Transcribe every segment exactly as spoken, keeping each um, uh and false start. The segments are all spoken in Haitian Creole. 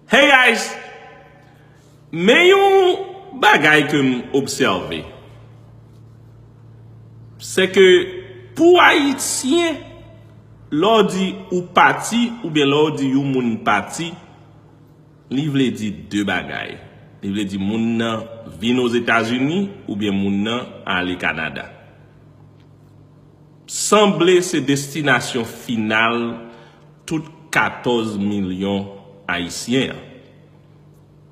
Hey guys! Men yon bagay ke m obsève, se ke pou Ayisyen, lè w di ou pati oubyen lè w di yon moun pati, li vle di de bagay. Li vle di moun nan vin Ozetazini oubyen moun nan ale Kanada. Sanble se destinasyon final tout katòz milyon Ayisyen an.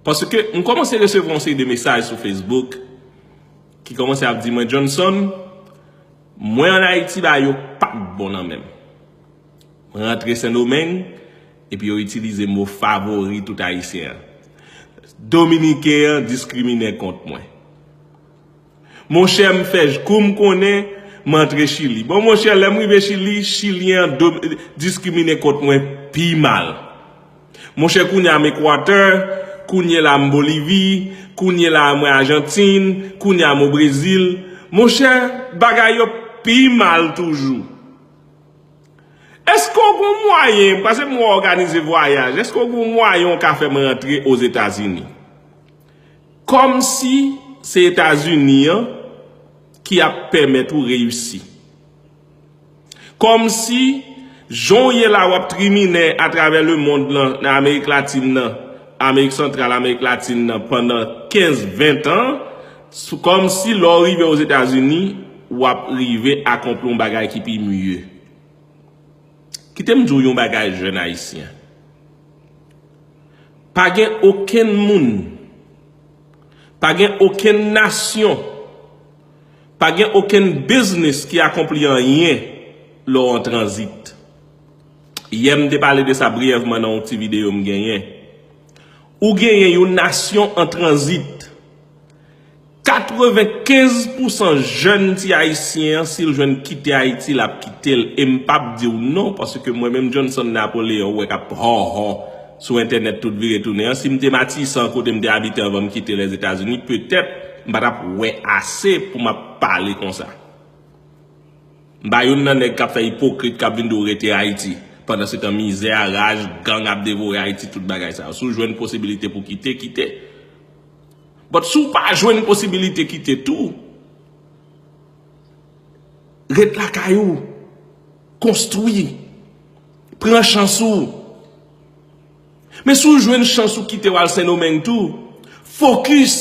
Paske m kòmanse resevwa yon seri de mesaj sou Facebook ki kòmanse ap di mwen, Johnson, mwen ann Ayiti, bagay yo p ap bon nan men m. Mwen rantre Sendomeng, epi yo itilize mo favori tout Ayisyen an. Dominiken an diskriminen kont mwen. Monchè, m fè j-, kou m konnen, m antre Chili. Bon, monchè, lè m rive Chili, Chilyen an do-, diskrimine kont mwen pi mal. Monchè, kounye a m Ekwatè, kounye la m Bolivi, kounye la mwen Ajantin, kounye a m o Brezil. Monchè, bagay yo pi mal toujou. Èske w gon mwayen, paske m wè w òganize vwayaj, èske w gon mwayen w ka fè m rantre Ozetazini? Kòmsi se Etazini an ki ap pèmèt ou reyisi. Kòmsi jan w ye la w ap triminen atravè lemonn lan, nan Amerik Latin nan, Amerik Santral, Amerik Latin nan pandan kenz, ven tan, s-, kòmsi lè w rive Ozetazini, w ap rive akonpli yon bagay ki pi mye. Kite m di w yon bagay, jèn Ayisyen. Pa gen okenn moun, pa gen okenn nasyon, pa gen okenn biznis ki akonpli anyen lè w an tranzit. Yè m te pale de sa briyèvman nan yon ti videyo m genyen. Ou genyen yon nasyon an tranzit. Katrevenkenz pousan jèn ti Ayisyen an, si l jwenn kite Ayiti, l ap kite l. E m p ap di w non, paske mwen menm Johnson Napoleon, ou wè k ap hò hò sou entènèt tout vire tounen an. Si m te Matisan, kote m te abite anvan m kite Lèzetazini, petèt m pa t ap wè ase pou m ap pale konsa. M pa youn nan nèg k ap fè ipokrit, k ap vin di w rete Ayiti. Pandansetan, mizè, raj, gang ap devore Ayiti, tout bagay sa yo. Si w jwenn posibilite pou kite, kite. But si w pa jwenn posibilite kite tou, ret lakay ou, konstwi, pran chans ou. Men si w jwenn chans ou kite w al Sendomeng tou, fokis.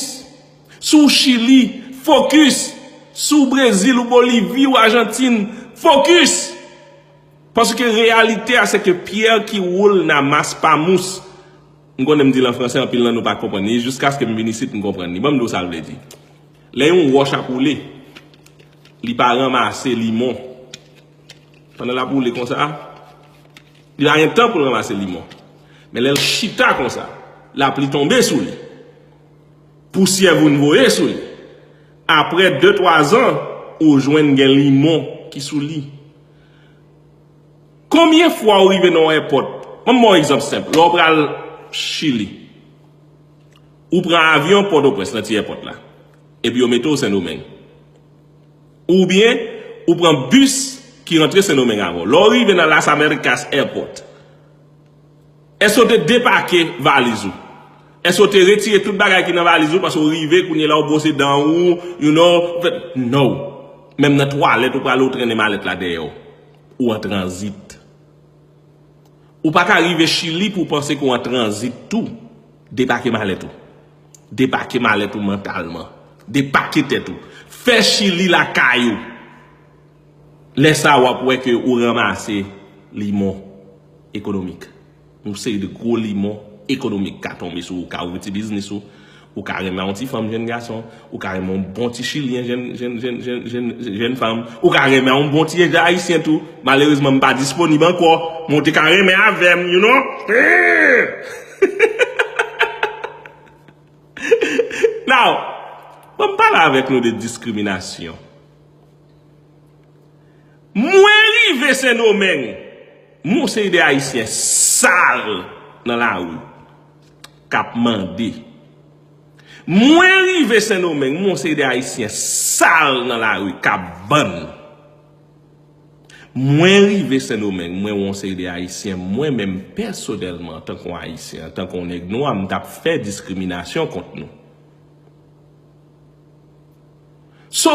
Si w Chili, fokis. Si w Brezil, ou Bolivi, ou Ajantin, fokis. Paske reyalite a, se ke pyè ki woule nan mas pa mous. M konnen m di l an fransè, anpil nan nou pa konprann li, jiskaske m vin isit, m konprann li. Ban m di w sa l vle di. Lè yon wòch ap woule, li pa ranmase limon. Pandan l ap woule konsa, li pa gen tan pou l ranmase limon. Men lè l chita konsa, lapli tonbe sou li. Pousyè vin voye sou li. Apre de, twa zan, ou jwenn gen limon ki sou li. Konbyen fwa ou rive nan yon èpòt? Ban m ba w yon egzanp senp. Lè w pral Chili, ou pran avyon Pòtoprens nan ti èpòt la, epi yo mete w Sendomeng. Oubyen, ou pran bis ki rantre Sendomeng avè w. Lè w rive nan Las Americas Airport, èske w te depake valiz ou? Èske w te retire tout bagay ki nan valiz ou paske w rive kounye la w bwose dan ou, you know, w fè, no. Menm nan twalèt ou prale w trennen malèt la dèyè w. Ou an tranzit. Ou pa ka rive Chili pou w panse ke w an tranzit tou. Depake malèt ou. Depake malèt ou mantalman. Depake tèt ou. Fè Chili lakay ou. Lè sa a, w ap wè ke ou ranmase limon ekonomik. Yon seri de gwo limon ekonomik ka tonbe sou ou, ka ouvri ti biznis ou, ou ka renmen a yon ti fanm, jenn gason, ou ka renmen yon bon ti chilyen, jenn, jenn, jenn, jenn, jenn, jenn fanm, ou ka renmen a yon bon ti ayisyen tou. Malerezman, m pa disponib ankò, men w te ka renmen avè m, you know? Now, ban m pale avèk nou de diskriminasyon. Mwen rive Sendomeng, m wè yon seri de Ayisyen sal nan lari k ap mande. Mwen rive Sendomeng, m wè yon seri de Ayisyen sal nan lari k ap vann. Mwen rive Sendomeng, mwen wè yon seri de Ayisyen, mwen menm pèsonèlman, antanke yon Ayisyen, antanke yon nèg nwa, m t ap fè diskriminasyon kont nou. So,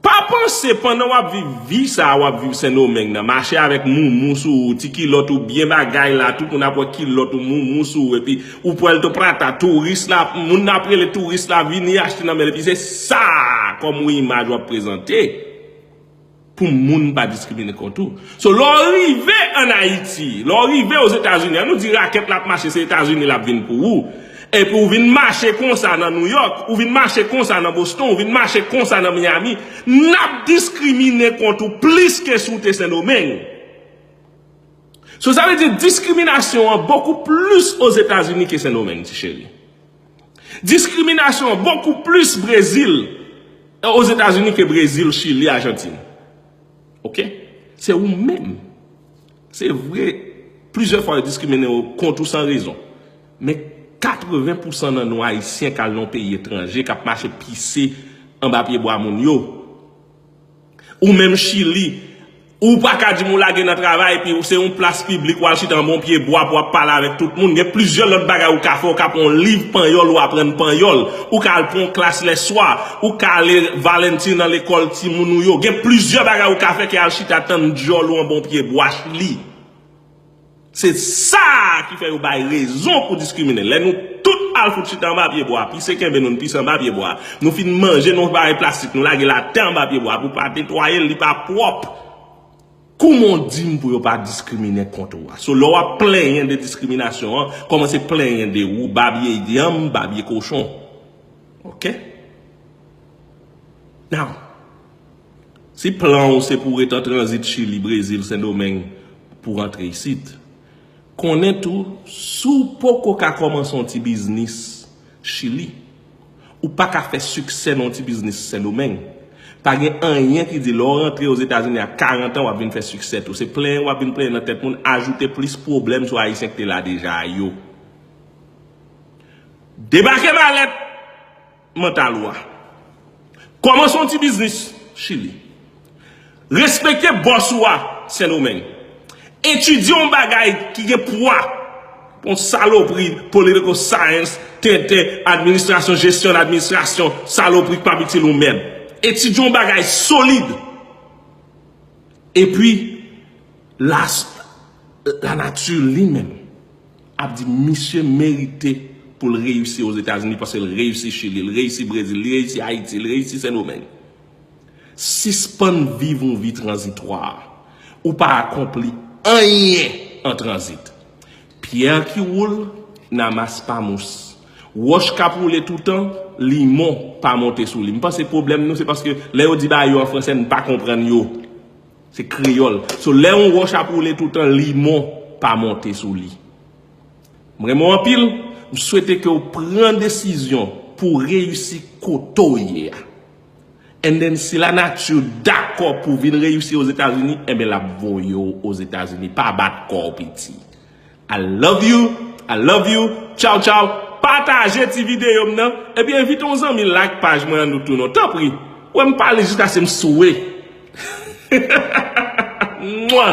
pa panse pandan w ap viv vi sa a, w ap viv Sendomeng nan, mache avèk moumou sou ou, ti kilòt ou byen bagay la, tout moun ap wè kilòt ou moumou sou ou, epi ou Puerto Plata, touris la, moun nan ap rele touris la, vini achte nan men l, epi se sa kòm ou imaj w ap prezante. Pou moun pa diskrimine kont ou. So, lè w rive ann Ayiti, lè w rive Ozetazini, an nou di rakèt la ap mache, se Etazini l ap vin pou ou. Epi w vin mache konsa nan Nouyòk, ou vin mache konsa nan Boston, ou vin mache konsa nan Miami, n ap diskrimine kont ou plis ke si w te Sendomeng. So, sa vle di diskriminasyon an bokou plis Ozetazini ke Sendomeng, ti cheri. Diskriminasyon an bokou plis Brezil, Ozetazini ke Brezil, Chili, Ajantin. Oke? Se ou menm. Se vre, plizyè fwa yo diskrimine w kont ou san rezon. Men katreven pousan nan nou Ayisyen k al nan peyi etranje, k ap mache pise anba pye bwa moun yo. Ou menm Chili, ou pa ka di m ou lage nan travay, epi ou se yon plas piblik, w al chita anba yon pye bwa pou w ap pale avèk tout moun. Gen plizyè lòt bagay ou ka fè, ou ka pran yon liv panyòl, ou aprann panyòl, ou ka al pran yon klas lèswa, ou ka ale Valentin nan lekòl timoun ou yo. Gen plizyè bagay ou ka fè ke al chita tann djòl ou anba yon pye bwa Chili. Se sa ki fè yo bay rezon pou diskrimine. Lè nou tout al fout chita anba pye bwa, pise kenbe nou, n pise anba pye bwa. Nou fin manje nan yon bagay plastik, nou lage l atè anba pye bwa pou pa netwaye l, li pa pwòp. Kouman w di m pou yo pa diskrimine kont ou a? So, lè w ap plenyen de diskriminasyon an, kòmanse plenyen de ou, babye yanm, babye kochon. Oke? Now, si plan w se pou w ret an tranzit Chili, Brezil, Sendomeng pou w rantre isit, konnen tou, si w poko ka kòmanse yon ti biznis Chili, ou pa ka fè siksè nan yon ti biznis Sendomeng. Pa gen anyen ki di lè w rantre Ozetazini a karant an, w ap vin fè siksè tou. Se plenyen w ap vin plenyen nan tèt moun, ajoute plis pwoblèm sou Ayisyen ki te la deja a yo. Debake malèt mantal ou a. Kòmanse yon ti biznis Chili. Respekte bòs ou a Sendomeng. Etidye yon bagay ki gen pwa. Yon salopri, political science, tenten, administrasyon, jesyon administrasyon, salopri k p ap itil ou mèd. Etidye yon bagay solid. Epi, la, lanati li menm ap di misye merite pou l reyisi Ozetazini, paske l reyisi Chili, l reyisi Brezil, li reyisi Ayiti, li reyisi Sendomeng. Sispann viv yon vi tranzitwa. Ou pa akonpli anyen an tranzit. Pyè ki woule, namas pa mous. Wòch k ap woule toutan, limon pa monte sou li. M panse pwoblèm nou, se paske lè yo di bagay yo an fransè, n pa konprann yo. Se kreyòl. So, lè yon wòch ap woule toutan, limon pa monte sou li. M renmen w anpil. M swete ke w pran desizyon pou w reyisi kote w ye a. And then, si lanati dakò pou w vin reyisi Ozetazini, enben, l ap voye w Ozetazini. Pa bat kò w, piti. I love you. I love you. Tchaw, tchaw. Pataje ti videyo m nan. Epi envite yon zanmi like paj mwen an nou tou non. Tanpri. Wè m pale jiskaske m swe. Mwa.